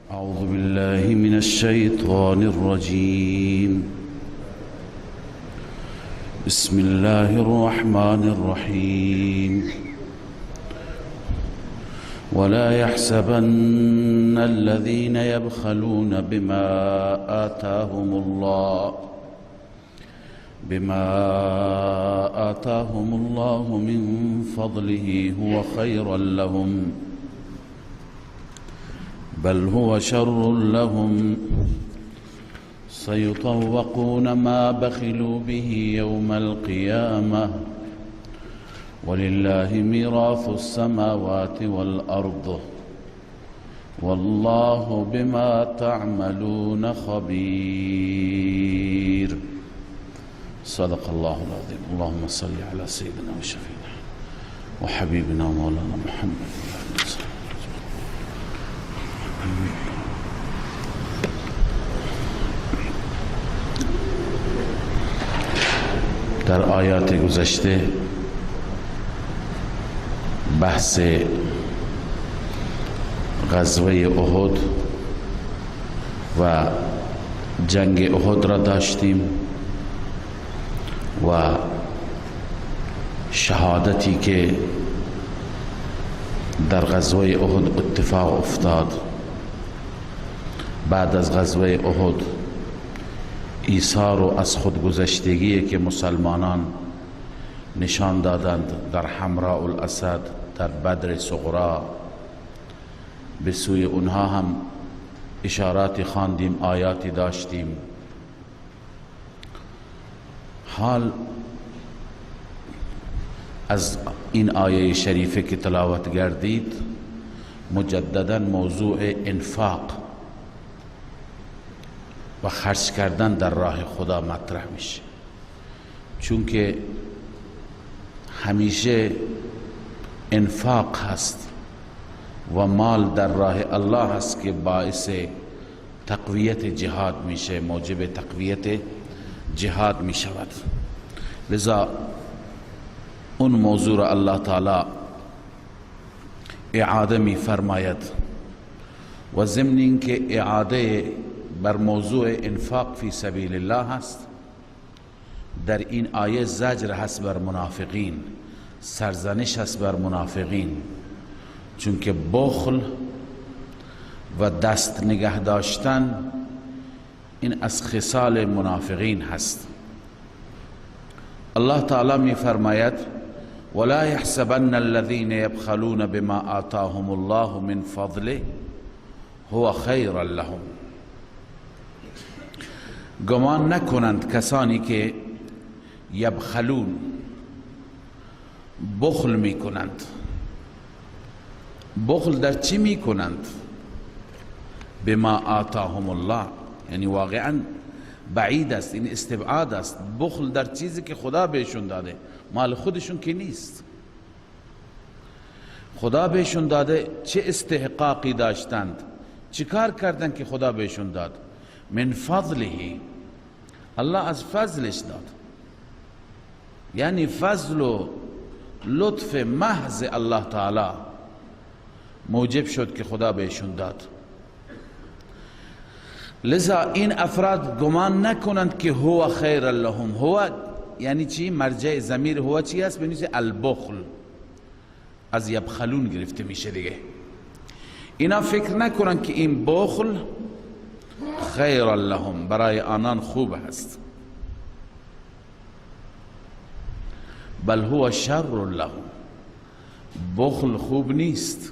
أعوذ بالله من الشيطان الرجيم. بسم الله الرحمن الرحيم. ولا يحسبن الذين يبخلون بما آتاهم الله من فضله هو خيرا لهم بل هو شر لهم سيطوقون ما بخلوا به يوم القيامة ولله ميراث السماوات والأرض والله بما تعملون خبير. صدق الله العظيم. اللهم صل على سيدنا وشفينا وحبيبنا مولانا محمد. در آیات گذشته بحث غزوه احد و جنگ احد را داشتیم و شهادتی که در غزوه احد اتفاق افتاد. بعد از غزوه احد ایثار و از خودگذشتگی که مسلمانان نشان دادند در حمراء الاسد، در بدر صغرا، به سوی اونها هم اشاراتی خواندیم، آیاتی داشتیم. حال از این آیه شریفه که تلاوت گردید مجددا موضوع انفاق و خرج کردن در راه خدا مطرح میشه، چون که همیشه انفاق هست و مال در راه الله هست که باعث تقویت جهاد میشه، موجب تقویت جهاد میشود. لذا اون موضوع را الله تعالی اعاده می فرماید و ضمن اینکه اعاده بر موضوع انفاق فی سبیل الله هست، در این آیه زجر هست بر منافقین، سرزنش هست بر منافقین، چون که بخل و دست نگه داشتن این از خصال منافقین هست. الله تعالی می فرماید ولا يحسبن الذين يبخلون بما آتاهم الله من فضله هو خيرا لهم. گمان نکنند کسانی که یبخلون، بخل می کنند. بخل در چی می کنند؟ بما آتاهم الله، یعنی واقعا بعید است، این استبعاد است. بخل در چیزی که خدا بهشون داده، مال خودشون که نیست، خدا بهشون داده. چه استحقاقی داشتند، چه کار کردند که خدا بهشون داد؟ من فضله، الله از فضلش داد، یعنی فضل و لطف محض الله تعالی موجب شد که خدا بهشون داد. لذا این افراد گمان نکنند که هو خیر لهم. هو یعنی چی؟ مرجع ضمیر هو چی است؟ بنویسه البخل، از یبخلون گرفته میشه دیگه. اینا فکر نکنند که این بخل خیر لهم، برای آنان خوب هست، بل هو شر لهم. بخل خوب نیست،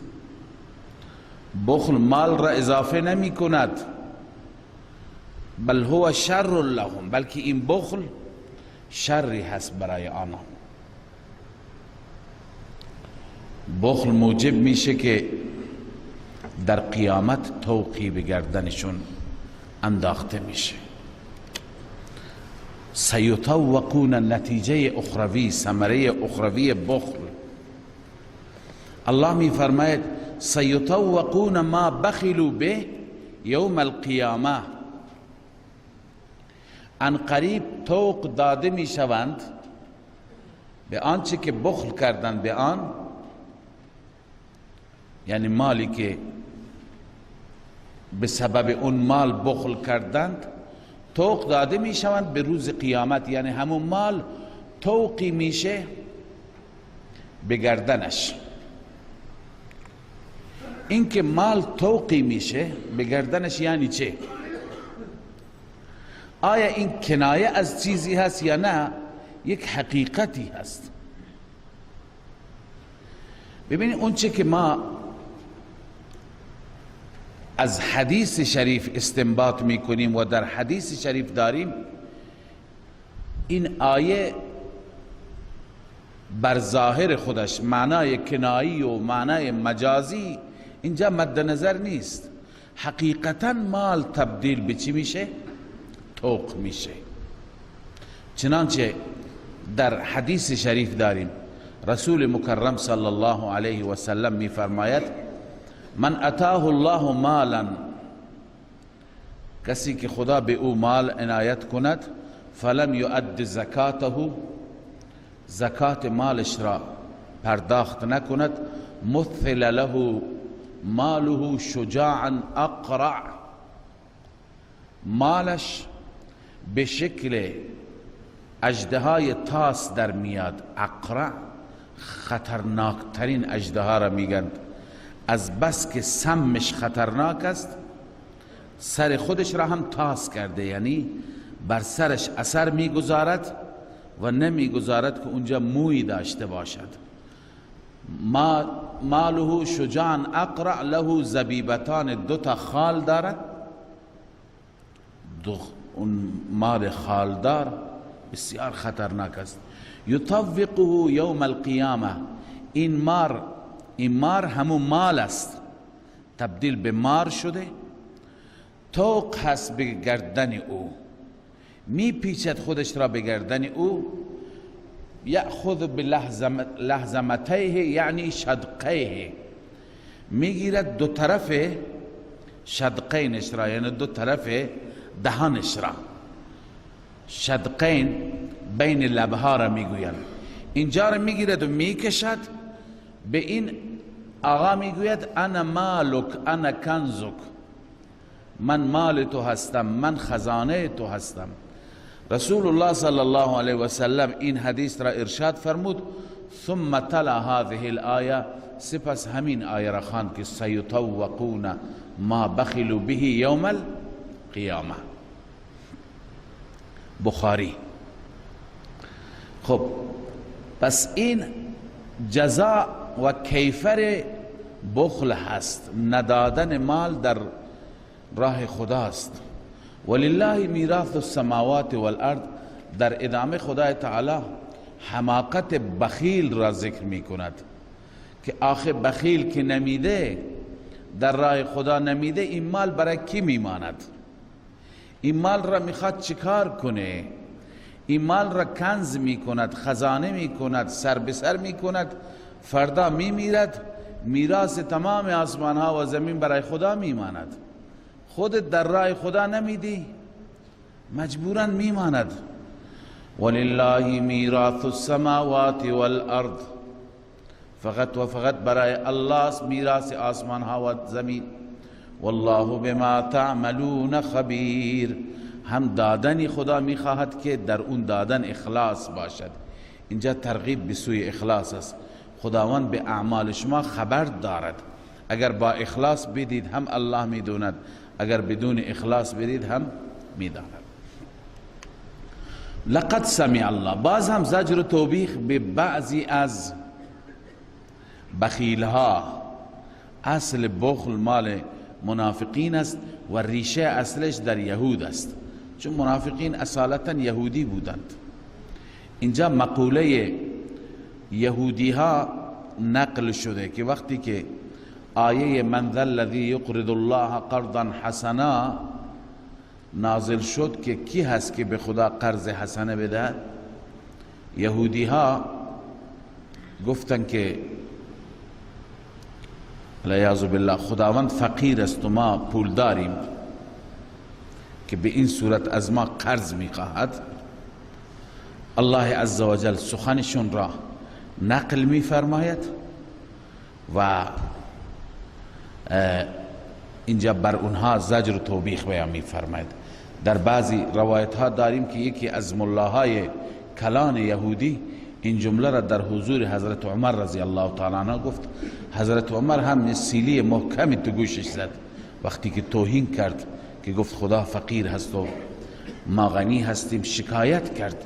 بخل مال را اضافه نمی کند، بل هو شر لهم، بلکه این بخل شری هست برای آنان. بخل موجب میشه که در قیامت توقی به گردنشون انداخته میشه. سیطوقون، نتیجه اخروی، ثمره اخروی بخل. الله می فرماید سیطوقون ما بخلوا به یوم القیامه. ان قریب طوق داده می شوند به آنچه که بخل کردند، به آن، یعنی مالی که به سبب اون مال بخل کردند طوق داده میشوند به روز قیامت، یعنی همون مال طوقی میشه به گردنش. اینکه مال طوقی میشه به گردنش یعنی چه؟ آیا این کنایه از چیزی هست یا نه یک حقیقتی هست؟ ببینید اون چه که ما از حدیث شریف استنباط میکنیم و در حدیث شریف داریم، این آیه بر ظاهر خودش معنای کنایی و معنای مجازی اینجا مد نظر نیست. حقیقتا مال تبدیل به چی میشه؟ طوق میشه. چنانچه در حدیث شریف داریم رسول مکرم صلی الله علیه و سلم میفرماید من اتاه الله مالا، کسی که خدا به او مال عنایت کند، فلم یؤد زکاته، زکات مالش را پرداخت نکند، مثل له ماله شجاعا اقرع، مالش به شکل اژدهای تاس در میاد. اقرع خطرناکترین اژدها را میگند، از بس که سمش خطرناک است سر خودش را هم تاس کرده، یعنی بر سرش اثر میگذارد و نمیگذارد که اونجا موی داشته باشد. ماله شجاعا اقرع له زبیبتان، دو تا خال دارد، اون مال خالدار بسیار خطرناک است. یطوقه یوم القیامه، این مار همون مال است، تبدیل به مار شده، طوق هست به گردن او، میپیچد خودش را به گردن او. یأخذ بلحزمتیه یعنی شدقیه، میگیرد دو طرف شدقینش را، یعنی دو طرف دهانش را، شدقین بین لبها را میگویند، اینجا را میگیرد و میکشد. به این آقا میگوید انا مالک انا کنزک، من مال تو هستم، من خزانه تو هستم. رسول الله صلی الله علیه و سلم این حدیث را ارشاد فرمود. ثم تلا هذه الآیه، سپس همین آیه را خواند که سیطوقون ما بخلوا به یوم القیامه. بخاری. خب پس این جزا و کیفر بخل هست، ندادن مال در راه خداست. ولله میراث السماوات والارض، در ادامه خدای تعالی حماقت بخیل را ذکر می کند که آخه بخیل که نمیده، در راه خدا نمیده، این مال برای کی میماند؟ این مال را میخواد چیکار کنه؟ این مال را کنز میکند، خزانه میکند، سر به سر میکند، فردا میمیرد، میراث تمام آسمان ها و زمین برای خدا میماند. خودت در راه خدا نمیدی، مجبورا میماند. ولله میراث السماوات والارض، فقط و فقط برای الله میراث آسمان ها و زمین. والله بما تعملون خبیر، هم دادنی خدا میخواهد که در اون دادن اخلاص باشد. اینجا ترغیب به سوی اخلاص است. خداوند به اعمال شما خبر دارد، اگر با اخلاص بدید هم الله میدوند، اگر بدون اخلاص بدید هم میداند. لقد سمع الله، باز هم زجر و توبیخ به بعضی از بخیلها. اصل بخل مال منافقین است و ریشه اصلش در یهود است، چون منافقین اصالتا یهودی بودند. اینجا مقوله یهودی ها نقل شده که وقتی که آیه من ذا الذی یقرض الله قرضا حسنا نازل شد که کی هست که به خدا قرض حسنه بده، یهودی ها گفتن که العیاذ بالله خداوند فقیر است و ما پول داریم که به این صورت از ما قرض میخواهد. الله عزوجل سخنشون را نقل میفرماید و اینجا بر اونها زجر و توبیخ بیان میفرماید. در بعضی روایت ها داریم که یکی از ملاهای کلان یهودی این جمله را در حضور حضرت عمر رضی الله تعالی عنه گفت. حضرت عمر هم سیلی محکمی تو گوشش زد وقتی که توهین کرد که گفت خدا فقیر هست و ما غنی هستیم. شکایت کرد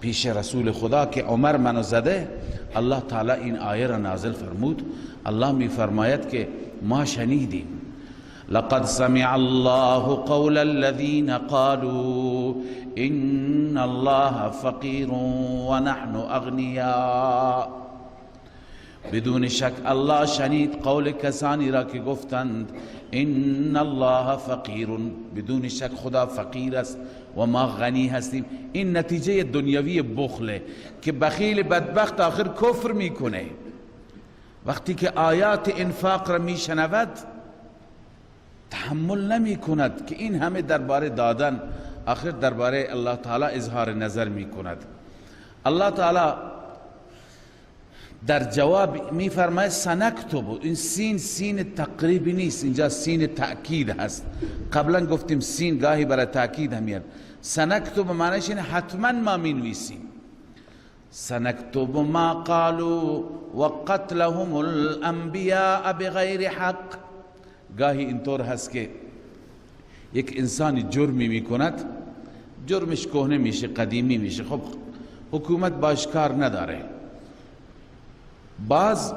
پیش رسول خدا که عمر منو زده. الله تعالی این آیه را نازل فرمود. الله می فرماید که ما شنیدیم، لقد سمع الله قول الذين قالوا إن الله فقیر ونحن اغنیاء. بدون شک الله شنید قول کسانی را که گفتند ان الله فقیر، بدون شک خدا فقیر است و ما غنی هستیم. این نتیجه دنیوی بخله که بخیل بدبخت آخر کفر میکنه. وقتی که آیات انفاق را میشنود تحمل نمی کند که این همه درباره دادن، آخر درباره الله تعالی اظهار نظر می کند. الله تعالی در جواب می فرماید سنکتب. این سین سین تقریبی نیست، اینجا سین تأکید هست. قبلا گفتیم سین گاهی برای تأکید هم میاد. سنکتب معنیش اینه حتما ما می نویسیم. سنکتب ما قالوا وقتلهم الانبیاء بغیر حق. گاهی اینطور هست که یک انسانی جرمی میکند، جرمش کهنه میشه، قدیمی میشه، خب حکومت باش کار نداره. باز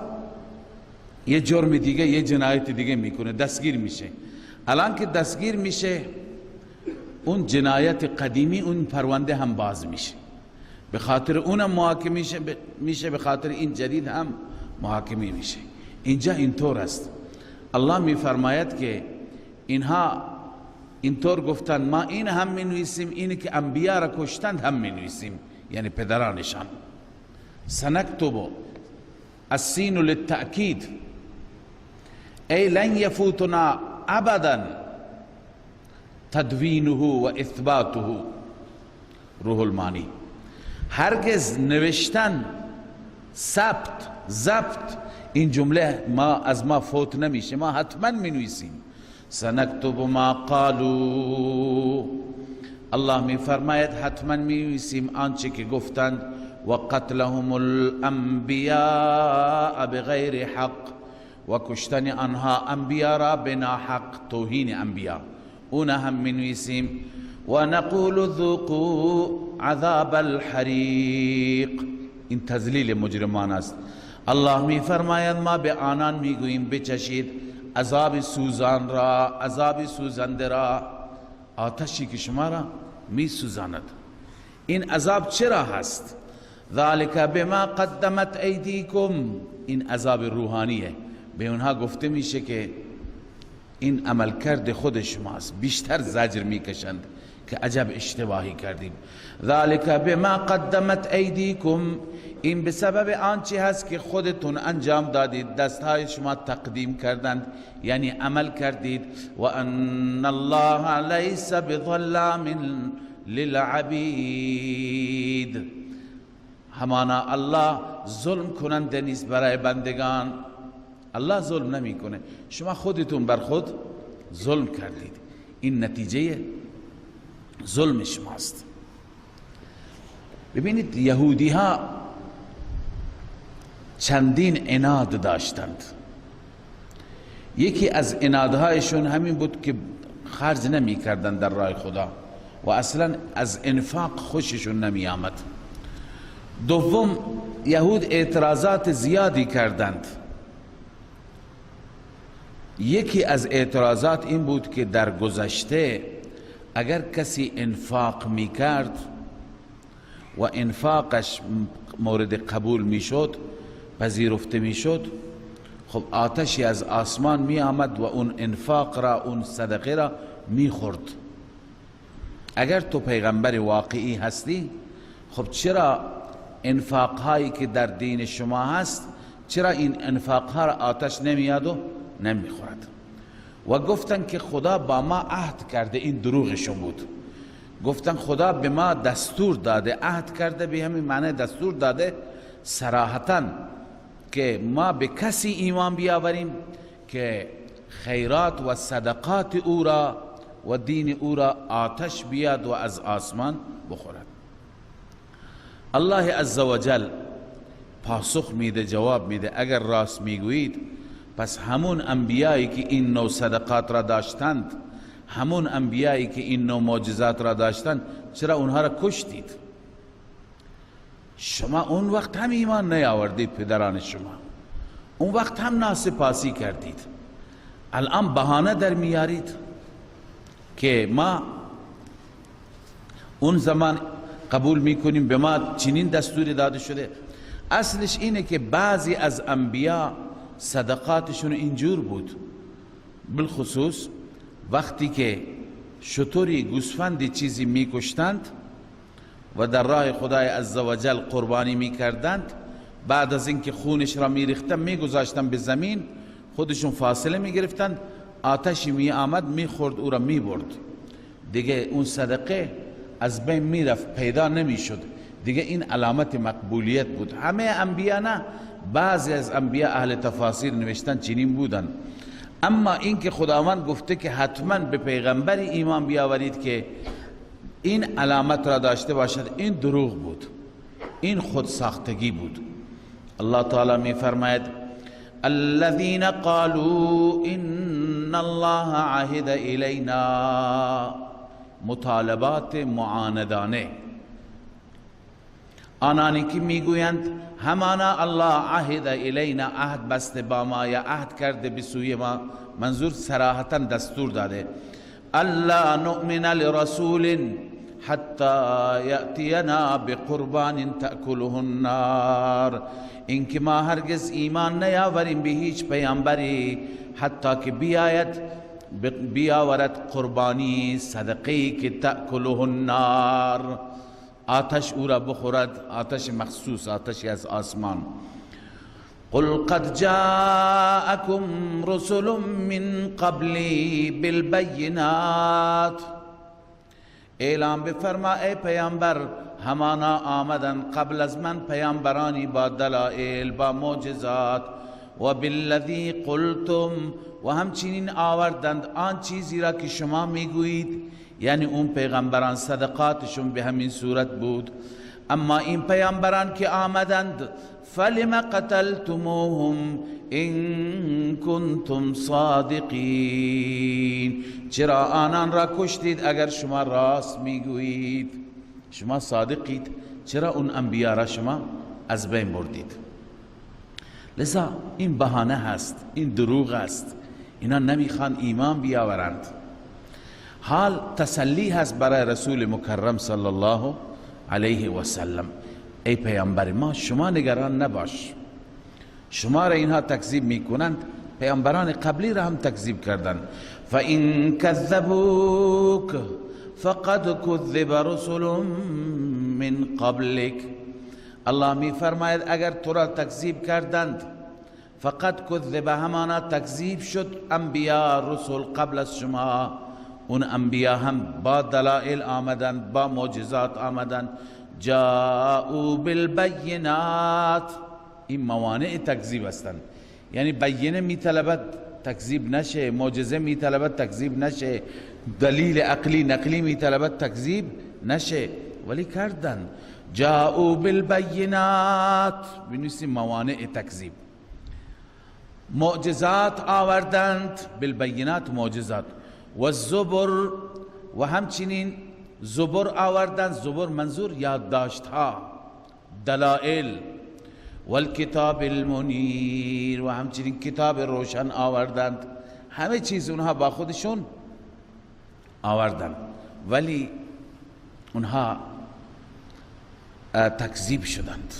یه جرم دیگه، یه جنایت دیگه میکنه، دستگیر میشه. الان که دستگیر میشه، اون جنایت قدیمی، اون پرونده هم باز میشه، به خاطر اونم محاکمه میشه، به خاطر این جدید هم محاکمه میشه. اینجا اینطور است. الله میفرماید که اینها اینطور گفتن ما این هم مینویسیم، اینی که انبیا را کشتند هم مینویسیم، یعنی پدرانشان. سنکتب السین للتأکید، ای لن یفوتنا ابدا تدوینه و اثباته. روح المانی، هرگز نوشتن، ثبت، ضبط این جمله ما از ما فوت نمیشه، ما حتما مینویسیم. سنکتب ما قالوا، الله میفرماید حتما مینویسیم آنچه که گفتند. و قتلهم الانبیاء بغیر حق، و کشتن آنها انبیا را بنا حق، توهین انبیا، اون هم مینویسیم. و نقول ذوقوا عذاب الحریق، این تذلیل مجرمان است. الله می فرماید ما به آنان میگوییم بچشید عذاب سوزان را، عذاب سوزنده را، آتشی که شما را می سوزاند. این عذاب چرا هست؟ ذالک بما قدمت ایدیکم، این عذاب روحانیه. به اونها گفته میشه که این عملکرد خود شماست، بیشتر زجر میکشند که عجب اشتباهی کردیم. ذالک بما قدمت ایدیکم، این به سبب آنچه هست که خودتون انجام دادید، دستهای شما تقدیم کردند، یعنی عمل کردید. و ان الله لیس بظلام للعبید، همانا الله ظلم کننده نیست برای بندگان. الله ظلم نمیکنه، شما خودتون بر خود ظلم کردید، این نتیجه ظلم شماست. ببینید یهودی ها چندین عناد داشتند. یکی از عنادهایشون همین بود که خرج نمی کردند در راه خدا و اصلا از انفاق خوششون نمی آمد. دوم، یهود اعتراضات زیادی کردند. یکی از اعتراضات این بود که در گذشته اگر کسی انفاق می کرد و انفاقش مورد قبول می شد، پذیرفته می شد، خب آتشی از آسمان می آمد و اون انفاق را، اون صدقه را می خورد. اگر تو پیغمبر واقعی هستی، خب چرا انفاق هایی که در دین شما هست، چرا این انفاق ها را آتش نمیاد و نمیخورد؟ و گفتن که خدا با ما عهد کرده، این دروغشون بود. گفتن خدا به ما دستور داده، عهد کرده به همین معنی دستور داده صراحتاً که ما به کسی ایمان بیاوریم که خیرات و صدقات او را و دین او را آتش بیاد و از آسمان بخورد. الله عزوجل پاسخ میده، جواب میده، اگر راست میگویید پس همون انبیایی که این نوع صدقات را داشتند، همون انبیایی که این نوع معجزات را داشتند، چرا اونها را کشتید؟ شما اون وقت هم ایمان نیاوردید، پدران شما اون وقت هم ناسپاسی کردید، الان بهانه در میارید که ما اون زمان قبول میکنیم، به ما چنین دستوری داده شده. اصلش اینه که بعضی از انبیا صدقاتشون اینجور بود، بالخصوص وقتی که شتری گوسفندی چیزی میکشتند و در راه خدای عزوجل قربانی میکردند، بعد از اینکه خونش را میریختن میگذاشتن به زمین، خودشون فاصله میگرفتند، آتشی می آمد میخورد او را میبرد، دیگه اون صدقه از بین میرفت، پیدا نمیشد. دیگه این علامت مقبولیت بود. همه انبیا نه، بعضی از انبیا اهل تفاسیر نوشتن چنین بودن. اما اینکه خداوند گفته که حتما به پیغمبری ایمان بیاورید که این علامت را داشته باشد، این دروغ بود، این خود ساختگی بود. الله تعالی می فرماید الذين قالوا ان الله عهد الینا، مطالبات معاندانه، آنانی که میگویند همانا الله عهد الینا، عهد بسته با ما یا عهد کرده به سوی ما، منظور صراحتا دستور داده، الا نؤمن لرسول حتی یأتینا بقربان تأکله النار، اینکه ما هرگز ایمان نیاوریم به هیچ پیامبری حتی که بیاید بیاورد قربانی صدقه‌ای که تأکله النار، آتش او را بخورد، آتش مخصوص، آتشی از آسمان. قل قد جاءكم رسل من قبلی بالبینات، اعلام بفرما ای پیامبر همانا آمدن قبل از من پیامبرانی با دلائل، با معجزات، و بالذی قلتم، و همچنین آوردند آن چیزی را که شما میگویید، یعنی اون پیغمبران صدقاتشون به همین صورت بود. اما این پیامبران که آمدند فلم قتلتموهم ان کنتم صادقین، چرا آنان را کشتید اگر شما راست میگویید، شما صادقید، چرا اون انبیا را شما از بین بردید؟ لذا این بهانه هست، این دروغ است، اینا نمیخوان ایمان بیاورند. حال تسلی هست برای رسول مکرم صلی الله علیه و سلم، ای پیامبر ما شما نگران نباش، شما را اینها تکذیب میکنند، پیامبران قبلی را هم تکذیب کردند. فإن كذبوك فقد كذب رسل من قبلك، الله می فرماید اگر تو را تکذیب کردند، فقد کذب، همانا تکذیب شد انبیا رسول قبل از شما، اون انبیا هم با دلائل آمدند، با معجزات آمدند، جاءوا بالبینات، این موانع تکذیب هستند، یعنی بینه میطلبد تکذیب نشه، معجزه میطلبد تکذیب نشه، دلیل عقلی نقلی میطلبد تکذیب نشه، ولی کردن. جاءوا بالبینات، بنویسیم موانع تکذیب، معجزات آوردند، بالبینات معجزات، و زبر، و همچنین زبر آوردند، زبر منظور یادداشت ها، دلائل، والکتاب المنیر، و همچنین کتاب روشن آوردند. همه چیز اونها با خودشون آوردند، ولی اونها تکذیب شدند.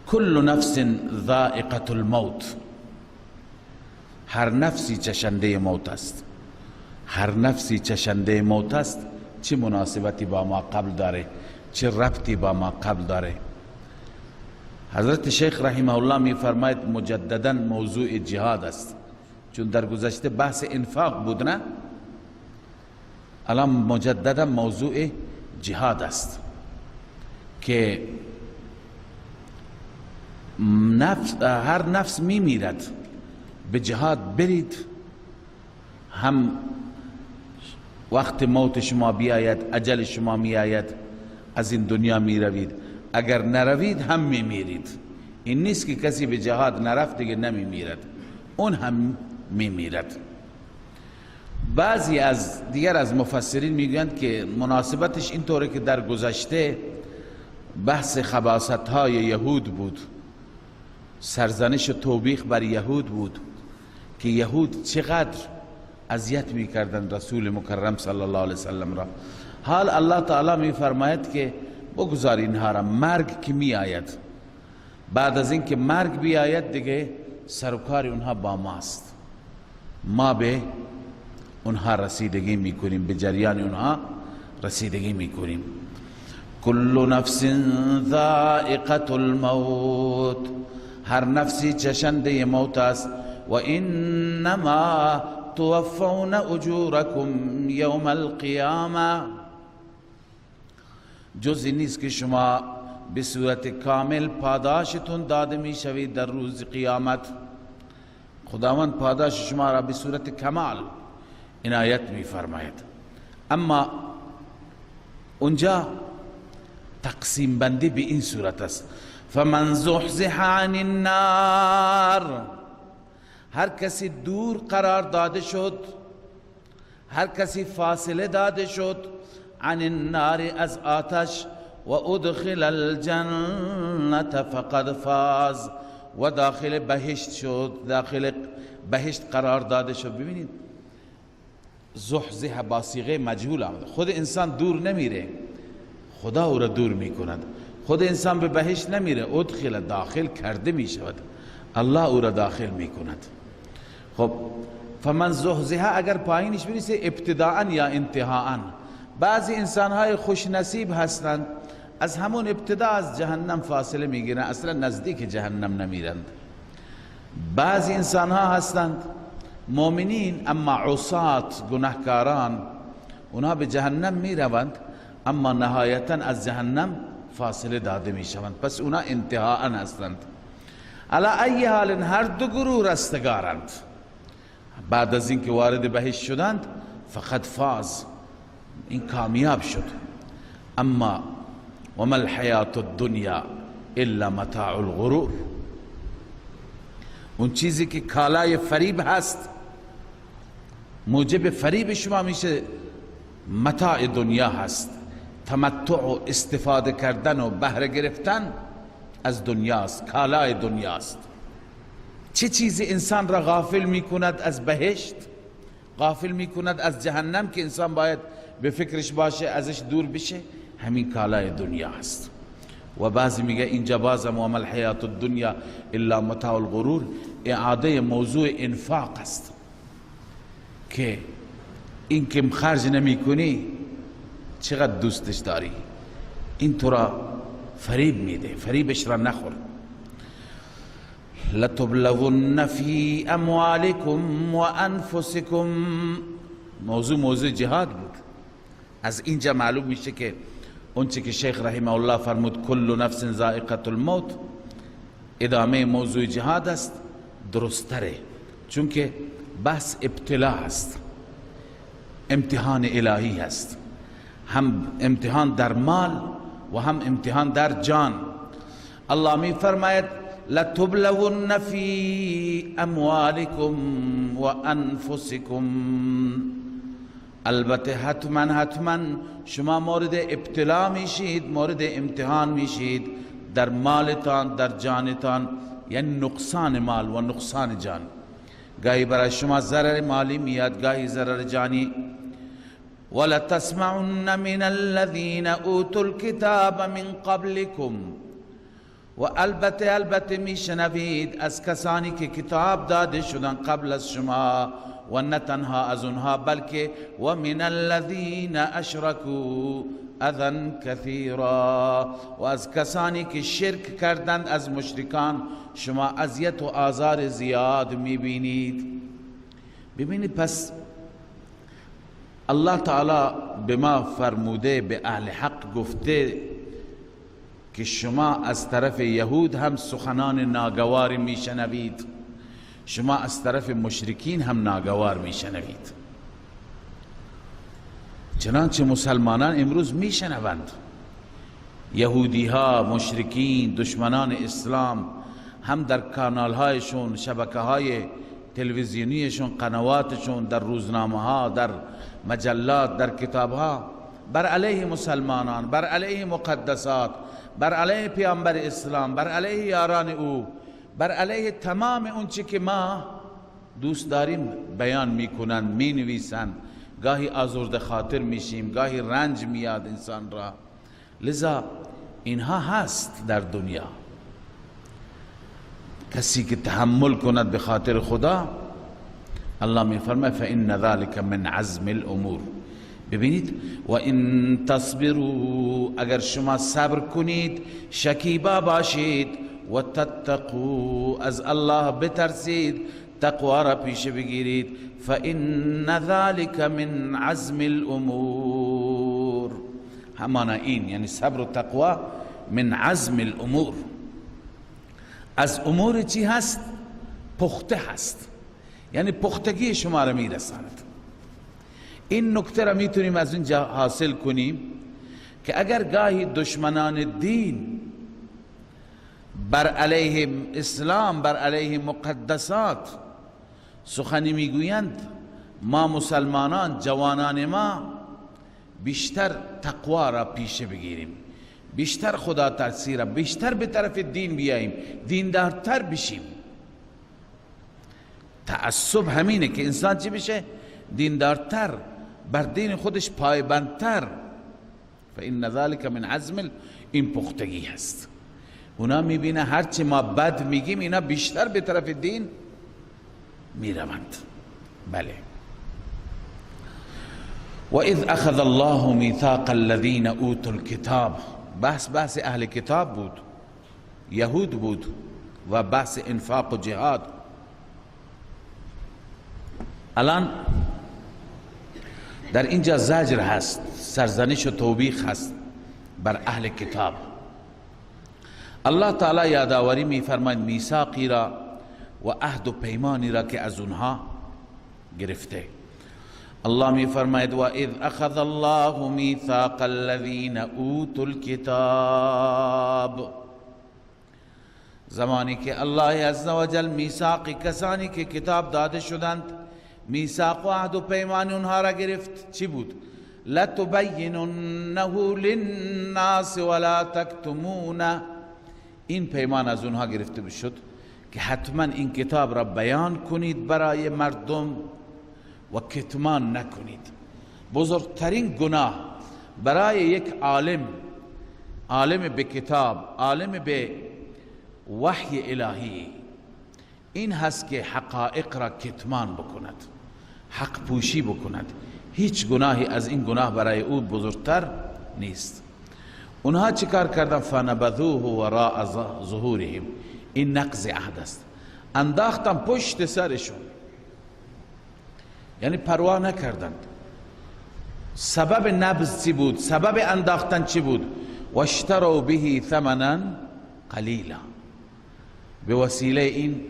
کل نفس ذائقة الموت، هر نفسی چشنده موت است، هر نفسی چشنده موت است. چه مناسبتی با ما قبل داره، چه ربطی با ما قبل داره؟ حضرت شیخ رحمه الله می فرماید مجددا موضوع جهاد است، چون در گذشته بحث انفاق بود نه، الان مجددا موضوع جهاد است که نفس، هر نفس می میرد، به جهاد برید هم وقت موت شما بیاید، اجل شما میآید، از این دنیا میروید. اگر نروید هم میمیرید. این نیست که کسی به جهاد نرفت دیگه نمیمیرد، اون هم میمیرد. بعضی از دیگر از مفسرین میگویند که مناسبتش اینطوره که در گذشته بحث خباثت های یهود بود، سرزنش و توبیخ بر یهود بود که یهود چقدر اذیت میکردند رسول مکرم صلی الله علیه وسلم را. حال الله تعالی میفرماید که بگذار اینها را، مرگ که میآید، بعد از اینکه مرگ بیاید دیگه سر و کار اونها با ماست، ما به اونها رسیدگی میکنیم، به جریان اونها رسیدگی میکنیم. کل نفس ذائقة الموت، هر نفسی چشنده موت است. و انما توفون اجورکم یوم القیامه، جز نیست که شما به صورت کامل پاداشتون داده میشوید در روز قیامت. خداوند پاداش شما را به صورت کمال عنایت میفرماید. اما اونجا تقسیم بندی به این صورت است: فمن زحزح عن النار، هر کسی دور قرار داده شد، هر کسی فاصله داده شد، عن النار از آتش، و ادخل الجنة فقد فاز، و داخل بهشت شد، داخل بهشت قرار داده شد. ببینید زحزح با صیغه مجهول آمده، خود انسان دور نمیره، خدا او را دور میکند. خود انسان به بهشت نمیره، ادخل داخل کرده میشود، الله او را داخل میکند. خب فمن زحزح اگر پایینش بنویسه ابتداء یا انتهاء، بعضی انسانهای خوش نصیب هستند از همون ابتدا از جهنم فاصله میگیرن، اصلا نزدیک جهنم نمیرند. بعضی انسانها هستند مؤمنین اما عصات، گناهکاران، اونها به جهنم میروند اما نهایتا از جهنم فاصله داده میشوند، پس اونها انتهاء هستند. علی ای حال هر دو گروه رستگارند. بعد از اینکه وارد بهشت شدند فقد فاز، این کامیاب شد. اما وما الحیات الدنیا الا متاع الغرور، اون چیزی که کالای فریب هست، موجب فریب شما میشه، متاع دنیا هست، تمتع و استفاده کردن و بهره گرفتن از دنیاست، کالای دنیاست. چه چیزی انسان را غافل میکند از بهشت، غافل میکند از جهنم که انسان باید به فکرش باشه، ازش دور بشه؟ همین کالای دنیا هست. و بعضی میگه اینجا بازم وما الحیات الدنیا الا متاع الغرور اعاده موضوع انفاق است، که این که خرج نمی کنی چقدر دوستش داری، این تو را فریب میده، فریبش را نخور. لتبلغن فی اموالکم و انفسکم، موضوع جهاد بود. از اینجا معلوم میشه که اونچه که شیخ رحمه الله فرمود کل نفس ذائقة الموت ادامه موضوع جهاد است، درستره، چون که بحث ابتلا است، امتحان الهی است، هم امتحان در مال و هم امتحان در جان. الله می فرماید لتبلون فی اموالکم و انفسکم، البته حتما شما مورد ابتلا میشید، مورد امتحان میشید در مالتان، در جانتان، یعنی نقصان مال و نقصان جان. گاهی برای شما ضرر مالی میاد، گاهی ضرر جانی. وَلَتَسْمَعُنَّ مِنَ الَّذِينَ أُوتُوا الْكِتَابَ مِنْ قَبْلِكُمْ، و البته میشنوید از کسانی که کتاب داده شدن قبل از شما، و نه تنها از اونها بلکه و من الذین اشرکوا اذى کثیرا، و از کسانی که شرک کردند از مشرکان شما اذیت و آزار زیاد میبینید. ببینید پس الله تعالی به ما فرموده، به اهل حق گفته که شما از طرف یهود هم سخنان ناگوار میشنوید، شما از طرف مشرکین هم ناگوار میشنوید. چنانچه مسلمانان امروز میشنوند، یهودی ها، مشرکین، دشمنان اسلام هم در کانال هایشون، شبکه های تلویزیونیشون، قنواتشون، در روزنامه ها، در مجلات، در کتاب ها، بر علیه مسلمانان، بر علیه مقدسات، بر علیه پیامبر اسلام، بر علیه یاران او، بر علیه تمام اون چی که ما دوست داریم بیان میکنند، مینویسند. گاهی آزرده خاطر میشیم، گاهی رنج میاد انسان را. لذا اینها هست در دنیا. کسی که تحمل کند به خاطر خدا، الله میفرماید فإن ذلك من عزم الامور. ببینید، و این تصبروا، اگر شما صبر کنید، شکیبا باشید، و تتقوا، از الله بترسید، تقوا را پیش بگیرید، فإن ذلك من عزم الامور. همانا این، یعنی صبر و تقوا، من عزم الامور، از امور چی هست؟ پخته هست، یعنی پختگی شما را میرساند. این نکته را میتونیم از اینجا حاصل کنیم که اگر گاهی دشمنان دین بر علیه اسلام، بر علیه مقدسات سخنی میگویند، ما مسلمانان، جوانان ما بیشتر تقوا را پیشه بگیریم، بیشتر خدا ترسی را، بیشتر به طرف دین بیاییم، دیندارتر بشیم. تعصب همینه که انسان چی بشه؟ دیندارتر، بر دین خودش پایبندتر. فإن ذلك من عزم، این پختگی هست. اونا میبینه هرچی ما بد میگیم، اینا بیشتر به طرف دین میروند. بله. و اذ اخذ الله میثاق الذین اوتوا الكتاب، بحث اهل کتاب بود، یهود بود، و بحث انفاق و جهاد. الان در اینجا زجر هست، سرزنش و توبیخ هست بر اهل کتاب. الله تعالی یادآوری میفرماید میثاقی را و عهد و پیمانی را که از اونها گرفته. الله میفرماید و اذ اخذ الله میثاق الذین اوتوا الکتاب، زمانی که الله عزوجل میثاق کسانی که کتاب داده شدند، میثاق و عهد و پیمان اونها را گرفت. چی بود؟ لتبیننه للناس ولا تکتمونه. این پیمان از اونها گرفته شد که حتما این کتاب را بیان کنید برای مردم و کتمان نکنید. بزرگترین گناه برای یک عالم، عالم به کتاب، عالم به وحی الهی، این هست که حقایق را کتمان بکند، حق پوشی بکند. هیچ گناهی از این گناه برای او بزرگتر نیست. اونها چیکار کردن؟ فنبذوه وراء ظهورهم. این نقض عهد است. انداختن پشت سرشون، یعنی پروا نکردند. سبب نبذ چی بود؟ سبب انداختن چی بود؟ واشتروا به ثمنا قلیلا، به وسیله این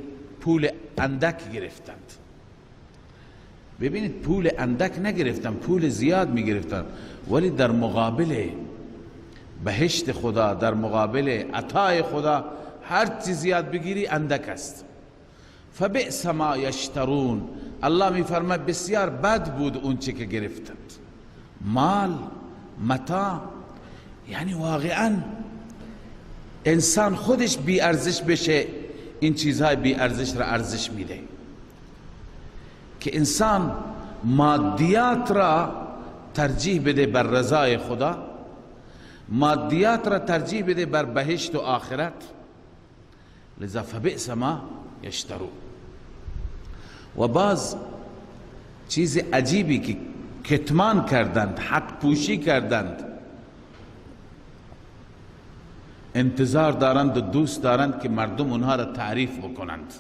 پول اندک گرفتند. ببینید، پول اندک نگرفتن، پول زیاد میگرفتن، ولی در مقابل بهشت خدا، در مقابل عطای خدا، هر چیز زیاد بگیری اندک است. فبئس ما یشترون. الله میفرماید بسیار بد بود اون چه که گرفتند، مال، متاع. یعنی واقعا انسان خودش بی ارزش بشه، این چیزهای بی ارزش را ارزش میده. که انسان مادیات را ترجیح بده بر رضای خدا، مادیات را ترجیح بده بر بهشت و آخرت. لذا فبئس ما یشترون. و باز چیز عجیبی که کتمان کردند، حق پوشی کردند، انتظار دارند و دوست دارند که مردم اونها را تعریف بکنند،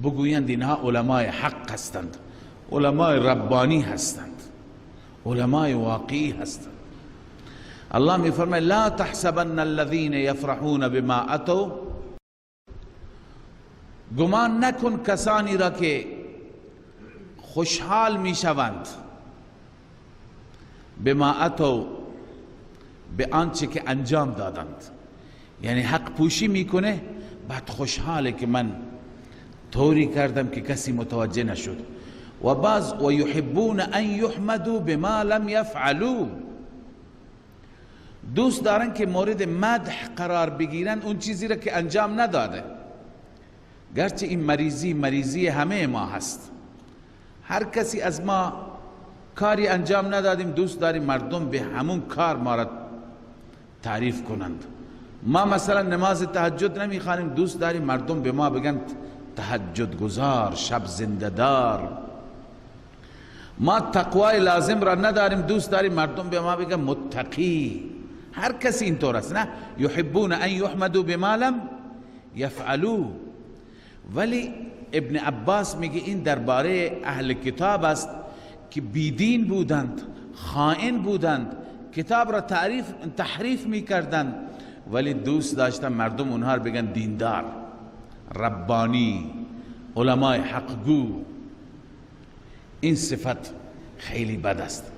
بگویند اینها علمای حق هستند، علمای ربانی هستند، علمای واقعی هستند. الله میفرماید لا تحسبن الذين يفرحون بما اتوا، گمان نکن کسانی را که خوشحال میشوند بما اتوا، به آنچه که انجام دادند. یعنی حق پوشی میکنه، بعد خوشحاله که من طوری کردم که کسی متوجه نشد. و باز و یحبون ان یحمدوا بما لم یفعلوا، دوست دارن که مورد مدح قرار بگیرن اون چیزی را که انجام نداده. گرچه این مریضی همه ما هست، هر کسی از ما کاری انجام ندادیم دوست داریم مردم به همون کار ما را تعریف کنند. ما مثلا نماز تهجد نمیخوانیم، دوست داریم مردم به ما بگن تهجد گزار، شب زنده دار. ما تقوای لازم را نداریم، دوست داریم مردم به ما بگن متقی. هر کسی اینطور است، نه؟ یحبون ان یحمدوا بما لم یفعلوا. ولی ابن عباس میگه این درباره اهل کتاب است که بیدین بودند، خائن بودند، کتاب را تحریف میکردند، ولی دوست داشتن مردم اونها را بگن دیندار، ربانی، علمای حقگو. این صفت خیلی بد است.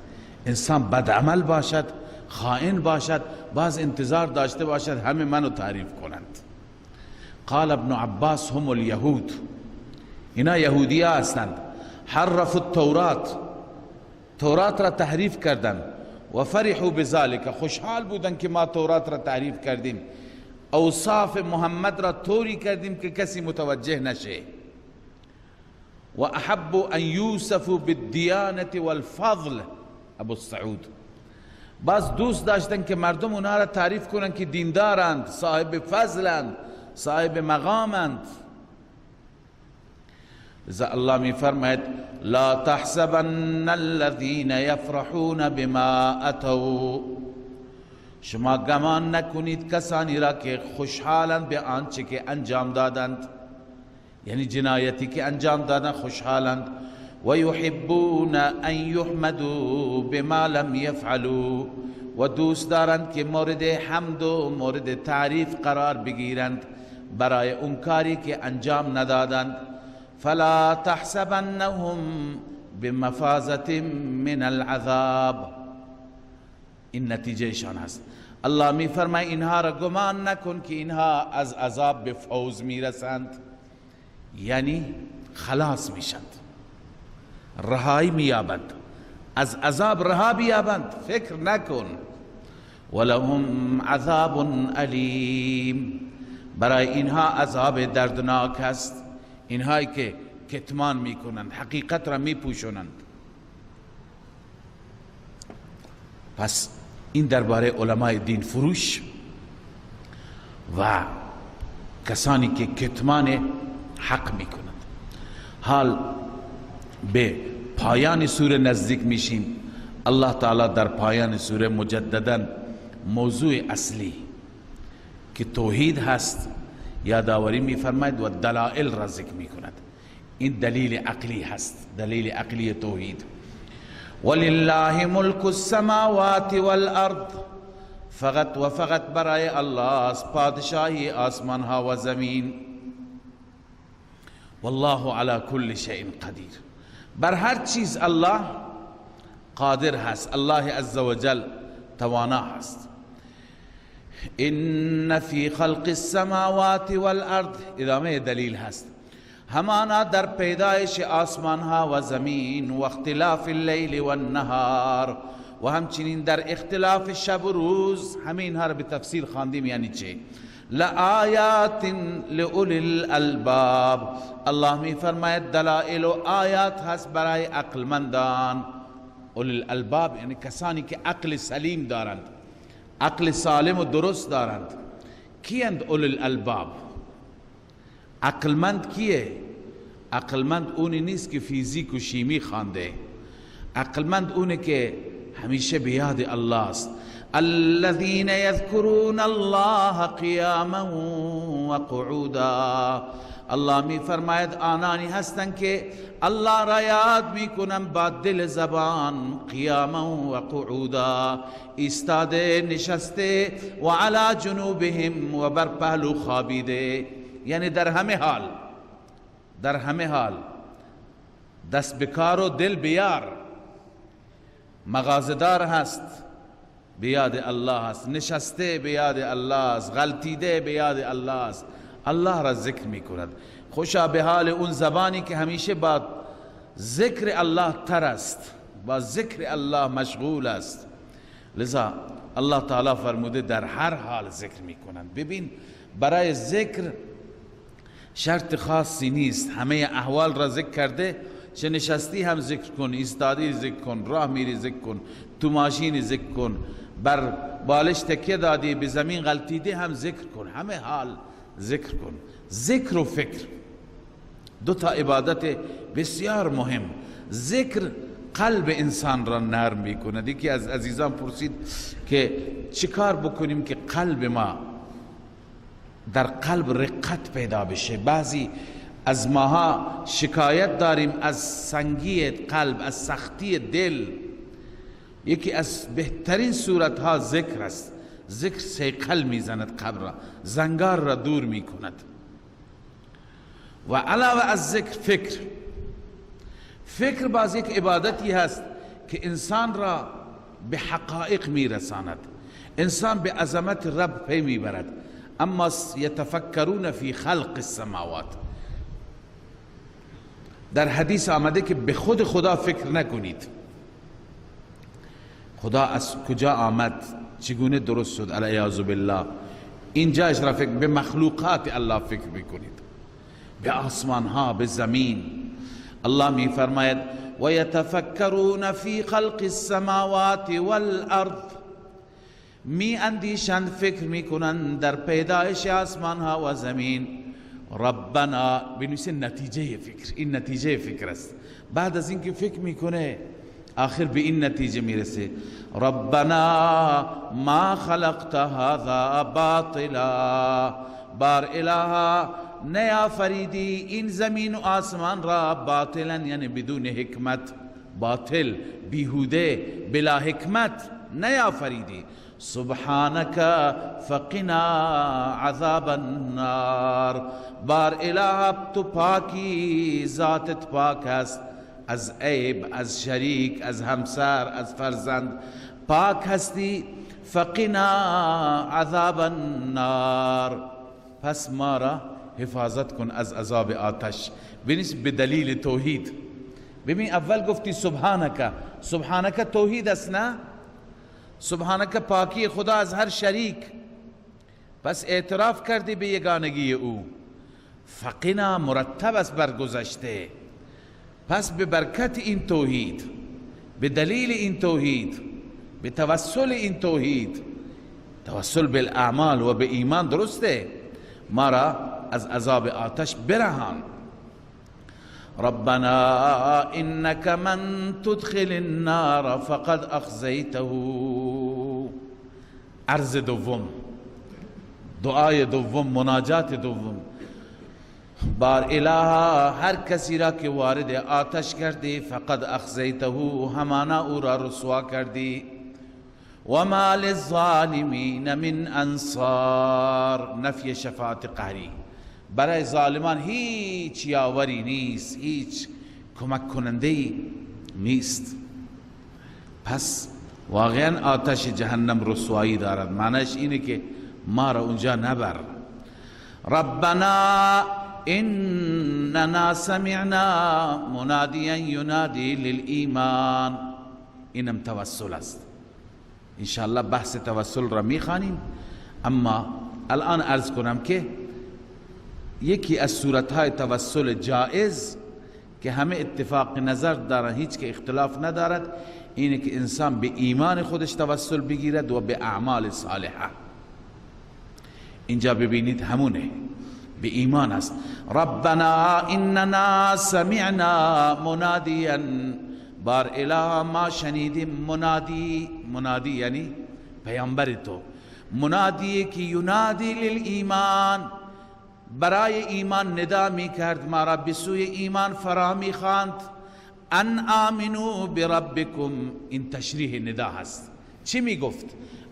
انسان بد عمل باشد، خائن باشد، باز انتظار داشته باشد همه منو تعریف کنند. قال ابن عباس هم الیهود، اینا یهودی هستند. حرفوا التورات، تورات را تحریف کردند. و فرحوا بذلك، خوشحال بودند که ما تورات را تحریف کردیم، اوصاف محمد را طوری کردیم که کسی متوجه نشه. و احبوا ان یوصفوا بالدیانة والفضل، ابو السعود. باز دوست داشتن که مردم اونها را تعریف کنند که دیندارند، صاحب فضلند، صاحب مقامند. لذا الله می فرماید لا تحسبن الذين يفرحون بما اتوا، شما گمان نکنید کسانی را که خوشحالند به آنچه که انجام دادند، یعنی جنایتی که انجام دادند خوشحالند. و یحبون ان یحمدوا بما لم یفعلوا، و دوست دارند که مورد حمد و مورد تعریف قرار بگیرند برای اون کاری که انجام ندادند. فلا تحسبنهم بمفازة من العذاب، این نتیجه شان هست. الله می فرماید اینها را گمان نکن که اینها از عذاب به فوز میرسند، یعنی خلاص میشند، رهایی مییابند، از عذاب رها بیابند، فکر نکن. ولهم عذاب الیم، برای اینها عذاب دردناک است. اینهایی که کتمان میکنند، حقیقت را میپوشونند. پس این درباره علمای دین فروش و کسانی که کتمان حق میکنند. حال به پایان سوره نزدیک میشیم. الله تعالی در پایان سوره مجددا موضوع اصلی که توحید هست یادآوری میفرماید و دلائل را ذکر میکند. این دلیل عقلی هست، دلیل عقلی توحید. ولله ملک السماوات والارض، فقط و فقط برای الله است پادشاهی آسمان ها و زمین. والله علی کل شیء قدیر، بر هر چیز الله قادر هست، الله عزوجل توانا هست. ان فی خلق السماوات والارض، ادامه دلیل هست، همانا در پیدایش آسمان ها و زمین، و اختلاف اللیل والنهار، و همچنین در اختلاف شب و روز. همین ها را به تفصیل خواندیم یعنی چه. لآیات لأولی الالباب، الله می فرماید دلائل و آیات هست برای عقلمندان. اولی الالباب یعنی کسانی که عقل سلیم دارند، عقل سالم و درست دارند. کیند اولی الالباب؟ عقلمند کیه؟ عقلمند اونی نیست که فیزیک و شیمی خوانده، عقلمند اونه که همیشه به یاد الله است. الذين يذكرون الله قیاما وقعودا، الله می فرماید آنانی هستند که الله را یاد میکنن با دل زبان، قیاما و قعودا، ایستاده نشسته، و علی جنوبهم، و بر پهلو خوابیده، یعنی در همه حال، در همه حال دست بکار و دل بیار. مغازه‌دار هست به یاد الله است، نشسته به یاد الله است، غلطیده به یاد الله است، الله را ذکر میکند. خوشا به حال اون زبانی که همیشه با ذکر الله تر است، با ذکر الله مشغول است. لذا الله تعالی فرموده در هر حال ذکر میکنند. ببین، برای ذکر شرط خاصی نیست، همه احوال را ذکر کرده. چه نشستی هم ذکر کن، ایستادی ذکر کن، راه میری ذکر کن، تو ماشین ذکر کن، بر بالش تکیه دادی به زمین غلطیده هم ذکر کن، همه حال ذکر کن. ذکر و فکر دو تا عبادت بسیار مهم. ذکر قلب انسان را نرم میکند. یکی از عزیزان پرسید که چیکار بکنیم که قلب ما در قلب رقت پیدا بشه. بعضی از ماها شکایت داریم از سنگی قلب، از سختی دل. یکی از بهترین صورتها ذکر است. ذکر صیقل میزند قبر را، زنگار را دور میکند. و علاوه از ذکر فکر. فکر باز یک عبادتی هست که انسان را به حقایق میرساند، انسان به عظمت رب پی میبرد. اما یتفکرون فی خلق السماوات، در حدیث آمده که به خود خدا فکر نکنید. خدا از کجا آمد، چگونه درست شد، العیاذ بالله. اینجا را فکر، به مخلوقات الله فکر بکنید، به آسمان ها، به زمین. الله می فرماید و یتفکرون فی خلق السماوات والارض، می اندیشند، فکر می کنند در پیدایش آسمان ها و زمین. ربنا، بنویسه نتیجه فکر، این نتیجه فکر است. بعد از اینکه فکر میکنه آخر به این نتیجه میرسه، ربنا ما خلقت هذا باطلا، بار الها نیافریدی این زمین و آسمان را باطلا، یعنی بدون حکمت، باطل، بیهوده، بلا حکمت نیافریدی. سبحانك فقنا عذاب النار، بار اله تو پاکی، ذاتت پاک است از عیب، از شریک، از همسر، از فرزند پاک هستی. فقنا عذاب النار، پس ما را حفاظت کن از عذاب آتش. ببین به دلیل توحید. ببین اول گفتی سبحانك، سبحانك توحید است نه؟ سبحانك پاکی خدا از هر شریک، پس اعتراف کردی به یگانگی او. فقنا مرتب است بر گذشته، پس به برکت این توحید، به دلیل این توحید، به توسل این توحید، توسل بالاعمال و به ایمان، درسته، ما را از عذاب آتش برهان. ربنا انك من تدخل النار فقد اخزیته. عرض دوم، دعای دوم، مناجات دوم. بار الها هر کسی را که وارد آتش کردی فقد اخزیته، همانا او را رسوا کردی. وما للظالمین من انصار، نفی شفاعت قهری، برای ظالمان هیچ یاوری نیست، هیچ کمک کننده نیست. پس واقعا آتش جهنم رسوایی دارد، معنیش اینه که ما را اونجا نبر. ربنا اننا سمعنا منادیا ینادی للایمان، اینم توسل است. انشاءالله بحث توسل را میخوانیم، اما الان عرض کنم که یکی از صورتهای توسل جائز که همه اتفاق نظر دارن، هیچ که اختلاف ندارد، اینه که انسان به ایمان خودش توسل بگیرد و به اعمال صالحه. اینجا ببینید همونه، به ایمان است. ربنا اننا سمعنا منادیا، بار اله ما شنیدیم منادی، منادی یعنی پیامبر تو، منادی که ینادی للایمان، برای ایمان ندا می کرد، ما را به سوی ایمان فرا می خواند. ان آمنوا بربکم، این تشریح ندا هست. چی می گفت؟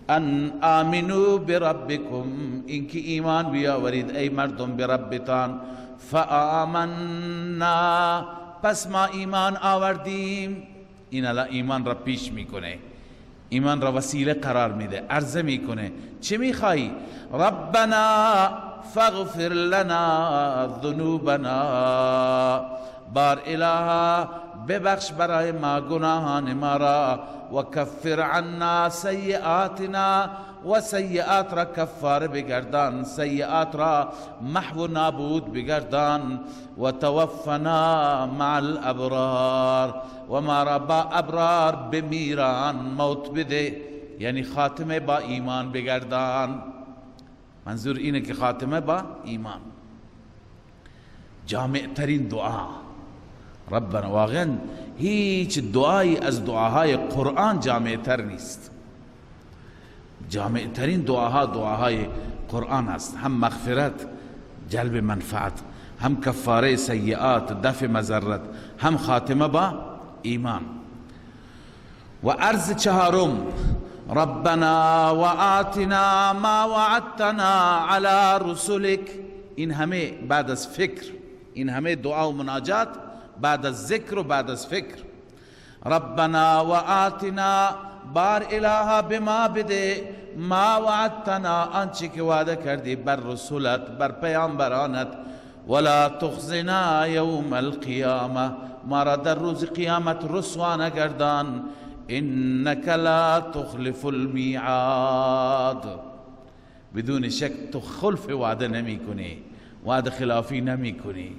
ان آمنوا بربکم، اینکه ایمان بیاورید ای مردم به ربتان. فآمنا، پس ما ایمان آوردیم. این الان ایمان را پیش میکنه، ایمان را وسیله قرار میده، عرضه میکنه. چه میخوایی؟ ربنا فاغفر لنا ذنوبنا، بار الها ببخش برای ما گناهان ما را، و کفر عنا سیئاتنا، و سیئات را کفاره بگردان، سیئات را محو و نابود بگردان، و توفنا مع الابرار، و ما را با ابرار بمیران، موت بده، یعنی خاتمه با ایمان بگردان. منظور اینه که خاتمه با ایمان. جامع ترین دعا ربنا. واقعا هیچ دعایی از دعاهای قرآن جامع تر نیست. جامع ترین دعاها دعاهای قرآن است. هم مغفرت، جلب منفعت، هم کفاره سیئات، دفع مضرت، هم خاتمه با ایمان. و عرض چهارم، ربنا و آتنا ما وعدتنا على رسلک. این همه بعد از فکر، این همه دعا و مناجات بعد از ذکر و بعد از فکر. ربنا و آتنا، بار الها بما بده، ما وعدتنا، آنچه که وعده کردی بر رسولت، بر پیامبرانت. ولا تخزنا یوم القیامه، ما را در روز قیامت رسوا نگردان. انک لا تخلف المیعاد، بدون شک تو خلف وعده نمی کنی، وعده خلافی نمی کنی.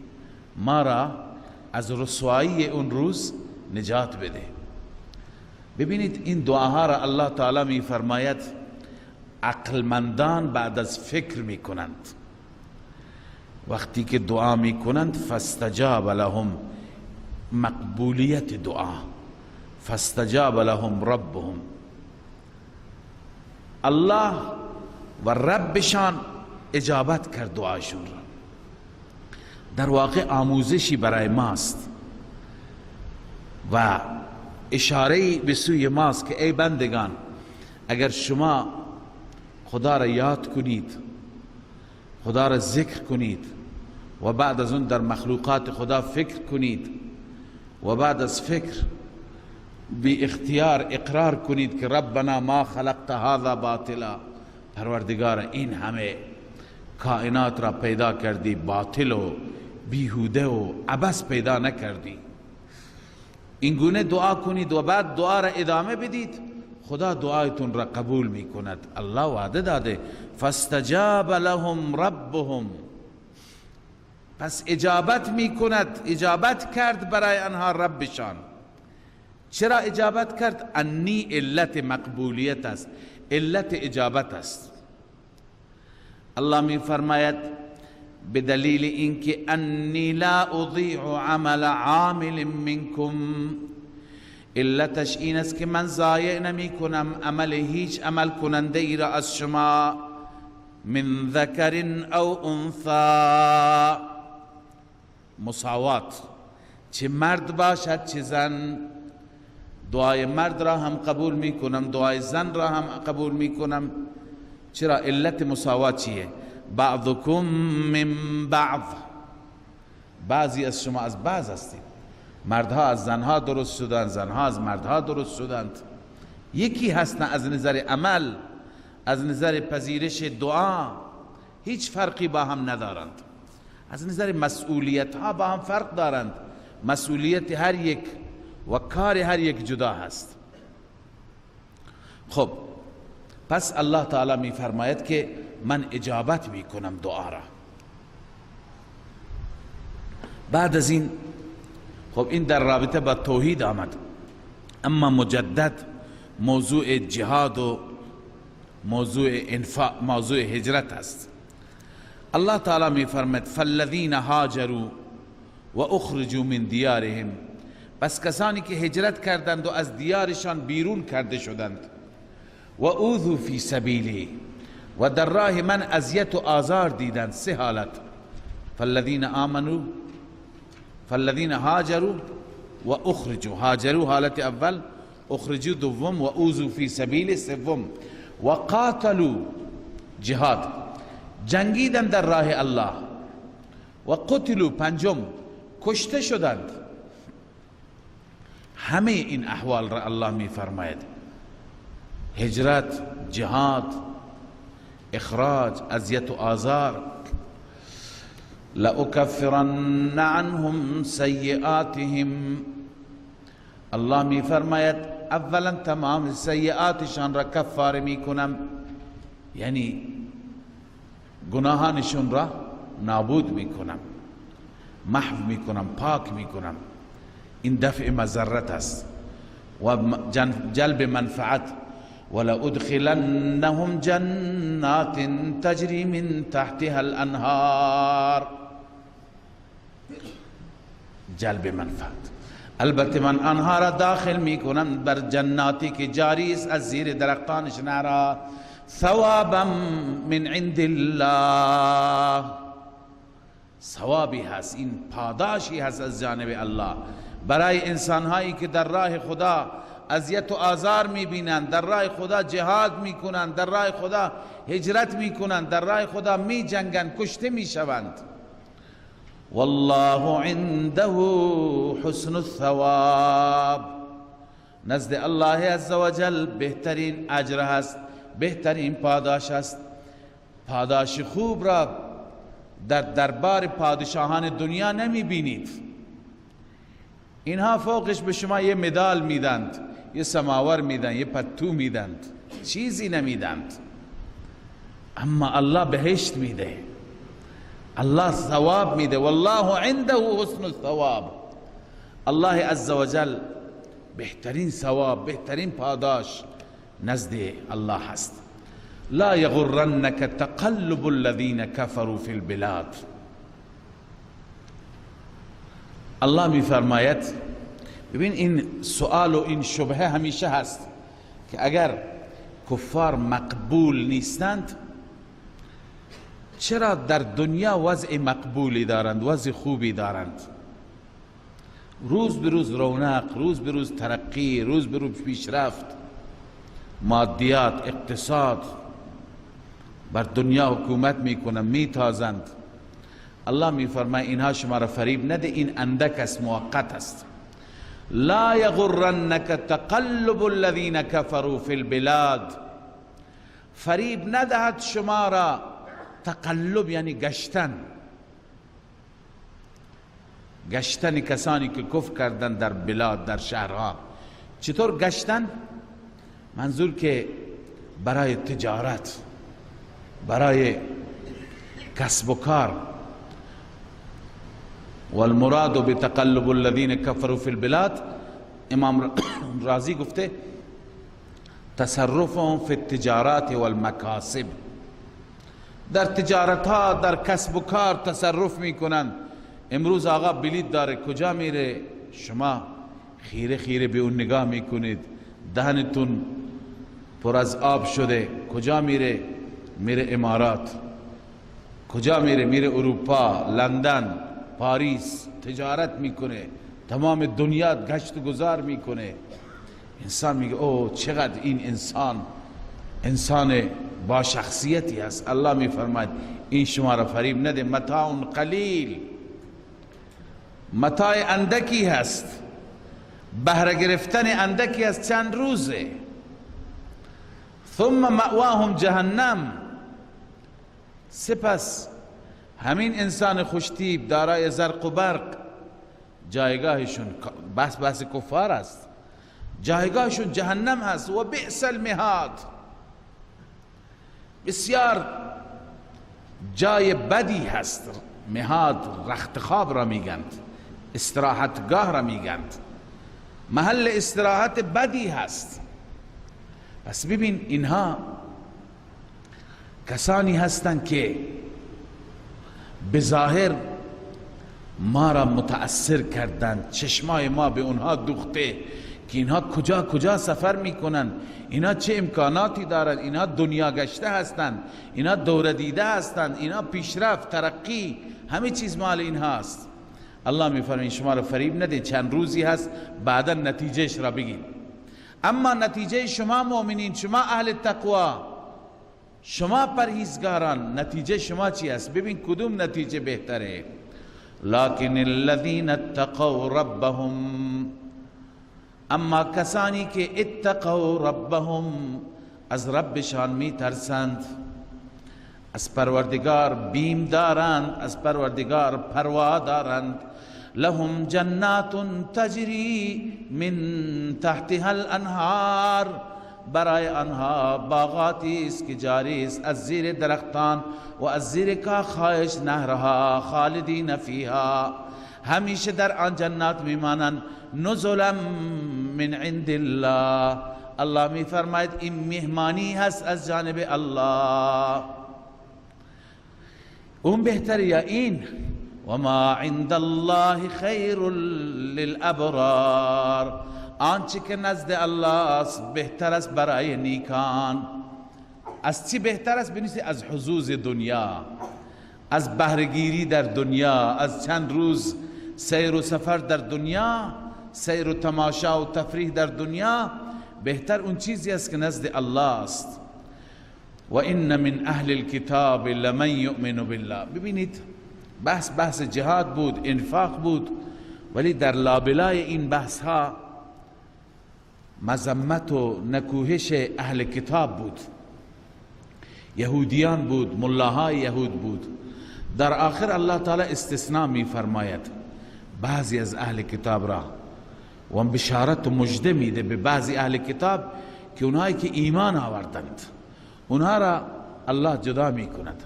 ما را از رسوایی اون روز نجات بده. ببینید این دعاها را الله تعالی می فرماید عقلمندان بعد از فکر می کنند. وقتی که دعا می کنند فاستجاب لهم، مقبولیت دعا، فاستجاب لهم ربهم، الله و ربشان اجابت کرد دعاشون را. در واقع آموزشی برای ماست و اشاره به سوی ماست که ای بندگان، اگر شما خدا را یاد کنید، خدا را ذکر کنید و بعد از اون در مخلوقات خدا فکر کنید و بعد از فکر بی اختیار اقرار کنید که ربنا ما خلقت هذا باطلا، پروردگار این همه کائنات را پیدا کردی باطل و بیهوده و عبث پیدا نکردی. این گونه دعا کنید و بعد دعا را ادامه بدید، خدا دعایتون را قبول می کند. الله وعده داده فاستجاب لهم ربهم، پس اجابت می کند، اجابت کرد برای آنها ربشان. چرا اجابت کرد؟ انی علت مقبولیت است، علت اجابت است. الله می فرماید به دلیل اینکه انی لا اضیع عمل عامل منکم، علتش این است که من ضایع نمی کنم عمل هیچ عمل کننده ای را از شما، من ذکر او انثی، مساوات، چه مرد باشد چه زن. دعای مرد را هم قبول می کنم، دعای زن را هم قبول می کنم. چرا؟ علت مساوات چیه؟ بعضکم من بعض، بعضی از شما از بعض هستید. مردها از زنها درست شدند، زنها از مردها درست شدند، یکی هستند از نظر عمل، از نظر پذیرش دعا هیچ فرقی با هم ندارند. از نظر مسئولیت ها با هم فرق دارند، مسئولیت هر یک و کار هر یک جدا هست. خب پس الله تعالی می فرماید که من اجابت می کنم دعا را. بعد از این خب این در رابطه با توحید آمد، اما مجدد موضوع جهاد و موضوع انفاق، موضوع هجرت است. الله تعالی می فرماید فالذین هاجروا و اخرجوا من دیارهم، پس کسانی که هجرت کردند و از دیارشان بیرون کرده شدند، و اوذوا فی سبیلی، و در راه من اذیت و آزار دیدند. سه حالت: فالذین آمنوا، فالذین هاجروا و اخرجوا، هاجروا حالت اول، اخرجوا دوم، و اوذوا فی سبیل سوم، و قاتلوا جهاد، جنگیدند در راه الله، و قتلوا پنجم، کشته شدند. همه این احوال را الله می فرماید: هجرت، جهاد، اخراج، اذیت و آزار. لأکفرن عنهم سیئاتهم، الله می فرماید اولا تمام سیئاتشان را کفاره می کنم، یعنی گناهانشون را نابود می کنم، محو می کنم، پاک می کنم. این دفع مضرت است و جلب منفعت. ولأدخلنهم جنات تجری من تحتها الانهار، جلب منفعت. البته من آنها را داخل می کنم بر جناتی که جاری است از زیر درختانش نهرها، ثوابا من عند الله، ثوابی هست، این پاداشی هست از جانب الله برای انسانهایی که در راه خدا اذیت و آزار میبینند، در راه خدا جهاد میکنند، در راه خدا هجرت میکنند، در راه خدا میجنگند، کشته میشوند. والله عنده حسن الثواب، نزد الله عزوجل بهترین اجر هست، بهترین پاداش است. پاداش خوب را در دربار پادشاهان دنیا نمی بینید. اینها فوقش به شما یه مدال میدند، یه سماور میدند، یه پتو میدند، چیزی نمیدند. اما الله بهشت میده، الله ثواب میده. والله عنده حسن الثواب، الله عزوجل بهترین ثواب، بهترین پاداش نزد الله هست. لا یغرنک تقلب الذین کفروا فی البلاد، الله میفرماید، ببین این سؤال و این شبهه همیشه هست که اگر کفار مقبول نیستند چرا در دنیا وضع مقبولی دارند، وضع خوبی دارند؟ روز به روز رونق، روز به روز ترقی، روز به روز پیشرفت، مادیات، اقتصاد، بر دنیا حکومت میکنند، میتازند. الله میفرماید اینها شما را فریب نده، این اندک است، موقت است. لا یغرنک تقلب الذین کفروا فی البلاد، فریب ندهد شما را تقلب، یعنی گشتن، گشتن کسانی که کفر کردن در بلاد، در شهرها. چطور گشتن؟ منظور که برای تجارت، برای کسب و کار. والمراد بتقلب الذین کفروا فی البلاد، امام رازی گفته تصرفهم فی التجارات والمکاسب، در تجارت ها، در کسب و کار تصرف میکنند. امروز آقا بلیط داره، کجا میره؟ شما خیره خیره به اون نگاه میکنید، دهنتون پر از آب شده. کجا میره؟ میره امارات. کجا میره؟ میره اروپا، لندن، پاریس، تجارت میکنه، تمام دنیا گشت و گذار میکنه. انسان میگه او چقدر این انسان انسان با شخصیتی است. الله میفرماید این شما را فریب نده، متاع قلیل، متاع اندکی هست، بهره گرفتن اندکی از چند روزه. ثم مأواهم جهنم، سپس همین انسان خوشتیب دارای زرق و برق، جایگاهشون، بحث کفار است، جایگاهشون جهنم هست. و بئس المهاد، بسیار جای بدی هست. مهاد رخت خواب را میگند، استراحتگاه را میگند، محل استراحت بدی هست. پس ببین اینها کسانی هستند که بظاهر ما را متأثر کردند، چشمای ما به اونها دوخته که اینها کجا کجا سفر میکنند، اینا چه امکاناتی دارند، اینا دنیا گشته هستند، اینا دوره دیده هستند، اینا پیشرفت، ترقی، همه چیز مال اینها است. الله میفرماید شما را فریب نده، چند روزی هست، بعدا نتیجهش را بگید. اما نتیجه شما مؤمنین، شما اهل تقوا، شما پرهیزگاران، نتیجه شما چی است؟ ببین کدوم نتیجه بهتره. لكن الذين اتقوا ربهم، اما کسانی که اتقوا ربهم، از ربشان می ترسند، از پروردگار بیم دارند، از پروردگار پروا دارند، لهم جنات تجری من تحتها الانهار، برای آنها باغاتی است که جاری است از زیر درختان و از زیر کاخهایش نهرها، خالدین فیها، همیشه در آن جنات میمانند. نزلا من عند الله، الله می فرماید این مهمانی هست از جانب الله. اون بهتر یا این؟ و ما عند الله خیر للابرار، آنچه که نزد الله است بهتر است برای نیکان. از چی بهتر است؟ بنویسید از حظوظ دنیا، از بهره‌گیری در دنیا، از چند روز سیر و سفر در دنیا، سیر و تماشا و تفریح در دنیا، بهتر اون چیزی است که نزد الله است. و ان من اهل الكتاب لمن یؤمن بالله. ببینید بحث جهاد بود، انفاق بود، ولی در لابلای این بحث ها مذمت و نکوهش اهل کتاب بود، یهودیان بود، ملاهای یهود بود. در آخر الله تعالی استثناء می فرماید بعضی از اهل کتاب را و بشارت و مژده میده به بعضی اهل کتاب که اونهایی که ایمان آوردند اونها را الله جدا می کند.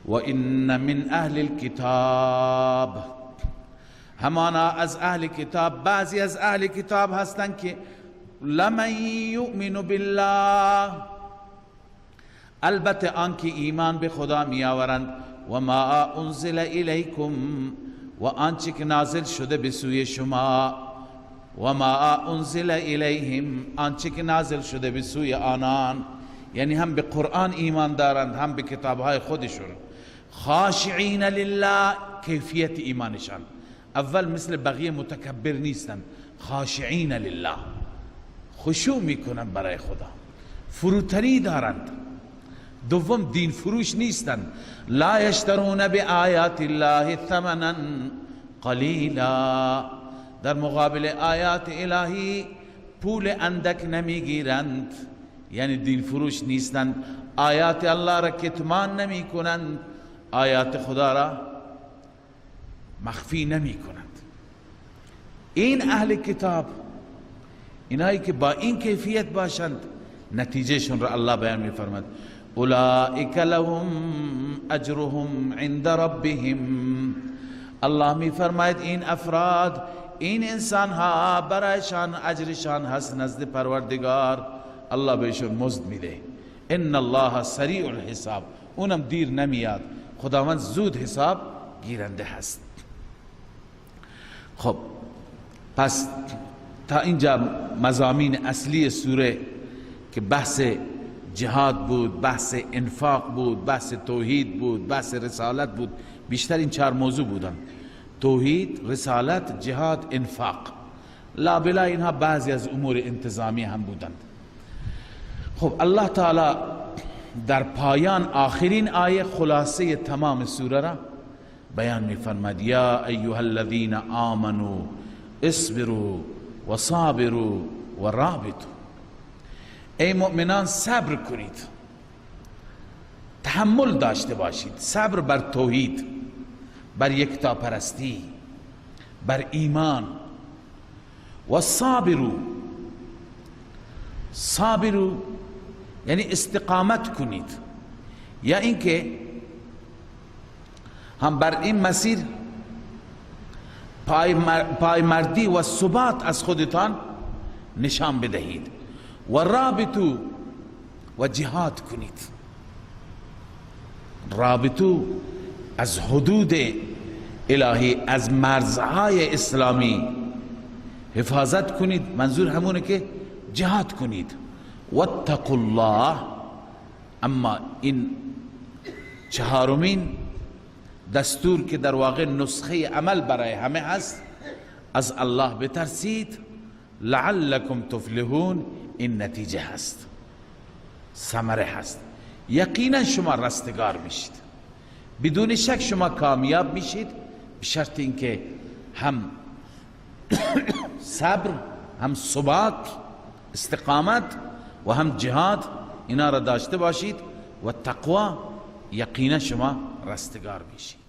و ان من اهل الكتاب، همانا از اهل کتاب بعضی از اهل کتاب هستند که لمن یؤمن بالله، البته آن که ایمان به خدا می آورند، و ما انزل الیکم، و آنچه که نازل شده به سوی شما، و ما انزل الیهم، آنچه که نازل شده به سوی آنان، یعنی هم به قرآن ایمان دارند هم به کتابهای خودشون. خاشعین لله، کیفیت ایمانشان اول مثل بقیه متکبر نیستند، خاشعین لله، خشوع میکنند برای خدا، فروتنی دارند. دوم دین فروش نیستند، لا یشترون بآیات الله ثمنا قلیلا، در مقابل آیات الهی پول اندک نمیگیرند، یعنی دین فروش نیستند، آیات الله را کتمان نمی کنند، آیات خدا را مخفی نمی کنند. این اهل کتاب، اینایی که با این کیفیت باشند، نتیجهشون را الله بیان می فرماد، اولئک لهم اجرهم عند ربهم. الله می فرماید این افراد، این انسان ها برایشان اجرشان هست نزد پروردگار، الله بهشون مزد میده. ان الله سریع الحساب، اونم دیر نمیاد، خداوند زود حساب گیرنده هست. خب پس تا اینجا مضامین اصلی سوره که بحث جهاد بود، بحث انفاق بود، بحث توحید بود، بحث رسالت بود، بیشتر این چهار موضوع بودن: توحید، رسالت، جهاد، انفاق. لابلا اینها بعضی از امور انتظامی هم بودند. خب الله تعالی در پایان آخرین آیه خلاصه تمام سوره را بیان می‌فرماید: یا ایها الذین آمنوا اصبروا وصابروا ورابطوا. ای مؤمنان صبر کنید، تحمل داشته باشید، صبر بر توحید، بر یکتاپرستی، بر ایمان. و صابروا، صابروا یعنی استقامت کنید، یا اینکه هم بر این مسیر پایمردی و ثبات از خودتان نشان بدهید. و رابطو، و جهاد کنید. رابطو از حدود الهی، از مرزهای اسلامی حفاظت کنید، منظور همونه که جهاد کنید. واتقوا الله. اما این چهارمین دستور که در واقع نسخه عمل برای همه هست، از الله بترسید، لعلکم تفلحون، این نتیجه هست، ثمره هست. یقینا شما رستگار میشید، بدون شک شما کامیاب میشید، به شرط اینکه هم صبر، هم ثبات، استقامت و هم جهاد، اینا را داشته باشید و تقوا، یقینا شما رستگار میشید.